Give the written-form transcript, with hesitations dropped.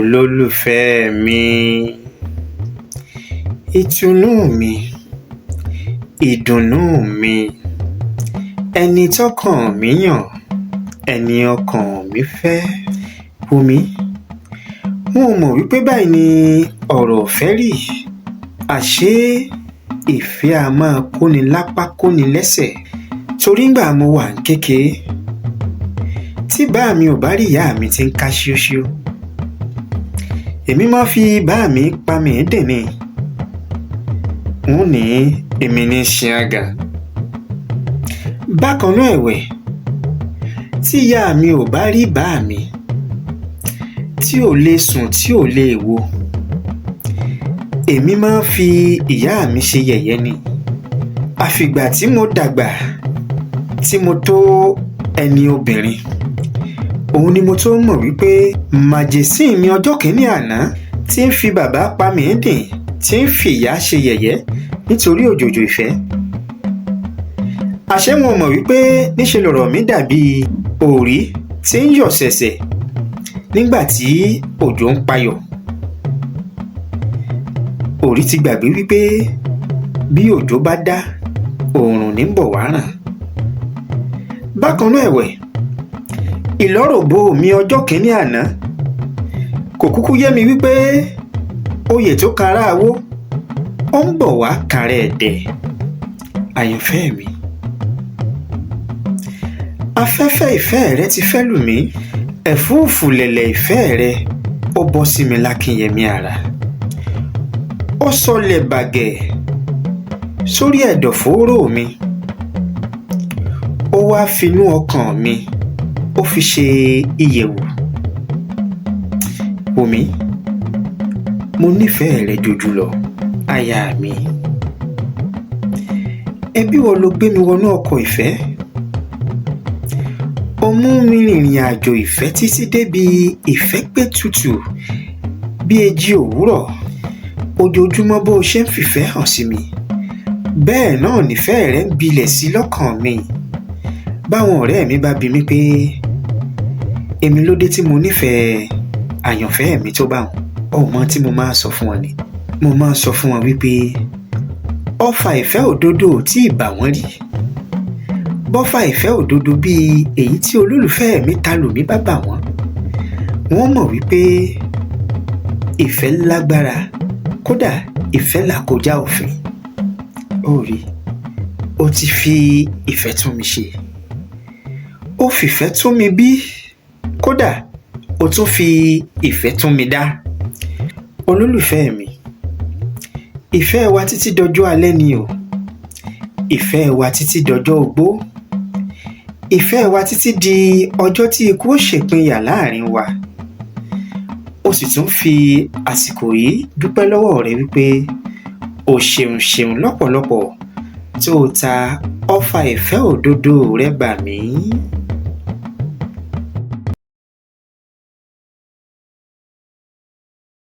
Olólùfẹ́ mi, ìtùnú mi, ìdùnnú mi, ẹni tọ́kàn mi yàn, ẹni ọkàn mi fẹ́. Wò mí, n ò mọ̀ wípé báyìí ni ọ̀rọ̀ ìfẹ́ rí. Àṣé ìfẹ́ a máa kóni lápá kóni lẹ́sẹ̀. Torí ngbà mo wà ní kékeré, tí bàá mi ò bá rí ìyá mi tí ń ká ṣíóṣíó, èmi máa fi bàá mi pa mí dìn ni. N ó ní èmi ní ṣe àgà. Bákan náà ẹ̀wẹ̀, tí ìyá mi ò bá rí bàá mi, tí ò lè sùn tí ò lè wo, èmi máa fi ìyá mi ṣe yẹ̀yẹ́ ni. Àfìgbà tí mo dàgbà, tí mo tó ẹni obìnrin, òun ni mo tó mọ̀ wípé màjèsín mi ọjọ́ kìíní àná tí ń fi bàbá pa mí dìn, tí ń fi ìyá ṣe yẹ̀yẹ́ nítorí òjòjò ìfẹ́. Àṣé wọn mọ̀ wípé níṣe lọ̀rọ̀ mi dàbí òrí tí ń yọ̀ ṣẹ̀ṣẹ̀ nígbà tí òjò ń payọ̀. Òrí ti gbàgbé wípé bí òjò bá dá, oòrùn ní ń bọ̀ wá ràn. Bákan náà ẹ̀wẹ̀, ìlọ́ròbo mi ọjọ́ kìíní àná kò kúkú yé mi wípé oyè tó kan ará awó, ó ń bọ̀ wá kàrẹ́ ẹ̀dẹ̀. Àyànfẹ́ mi, afẹ́fẹ́ ìfẹ́ rẹ ti fẹ́ lù mí, ẹ̀fúùfù lẹ̀lẹ̀ ìfẹ́ rẹ ó bọ́ sí mi lákínyẹmí ara. Ó sọlẹ̀ bàgẹ̀ sórí ẹ̀dọ̀fóró mi, ó wá finú ọkàn mi, ó fi ṣe ìyẹ̀wù. Wò mí, mo nífẹ̀ẹ́ rẹ jojú lọ, aya mi. Ẹbí wo ló gbé mi wọnú ọkọ̀ ìfẹ́? Ó mú mi rìnrìn àjò ìfẹ́ títí débi ìfẹ́ pé tutù bí èjì òwúrọ̀. Ojoojúmọ́ bó o ṣe ń fìfẹ́ hàn sí mi, bẹ́ẹ̀ náà nífẹ̀ẹ́ rẹ ń gbilẹ̀ sí lọ́kàn mi. Báwọn ọ̀rẹ́ mi bá bi mí pé èmi ló dé tí mo nífẹ̀ẹ́ àyànfẹ́ mi tó bá wọn, ọmọ tí mo máa sọ fún wọn ni. Mo máa sọ fún wọn wípé ọfà ìfẹ́ òdodo ò tí ì bà wọ́n rí. Bọ́fà ìfẹ́ òdodo bíi èyí tí olólùfẹ́ mi ta lù mí bá bà wọ́n, wọ́n mọ̀ wípé ìfẹ́ lágbára, kódà ìfẹ́ là kọjá òfin. Ó rí, ó ti fi ìfẹ́ tún mi ṣe. Ó fìfẹ́ tún mi bí, kódà ó tún fi ìfẹ́ tún mi dá. Olólùfẹ́ mi, ìfẹ́ wa títí dọjọ́ alẹ́ ni o. Ìfẹ́ wa títí dọjọ́ ogbó. Ìfẹ́ wa títí di ọjọ́ tí ikú ó ṣèpínyà láàrin wa. Ó sì tún fi àsìkò yìí dúpẹ́ lọ́wọ́ rẹ wípé o ṣeun ṣeun lọ́pọ̀lọpọ̀ tó o ta ọfà ìfẹ́ òdodo rẹ bà mí.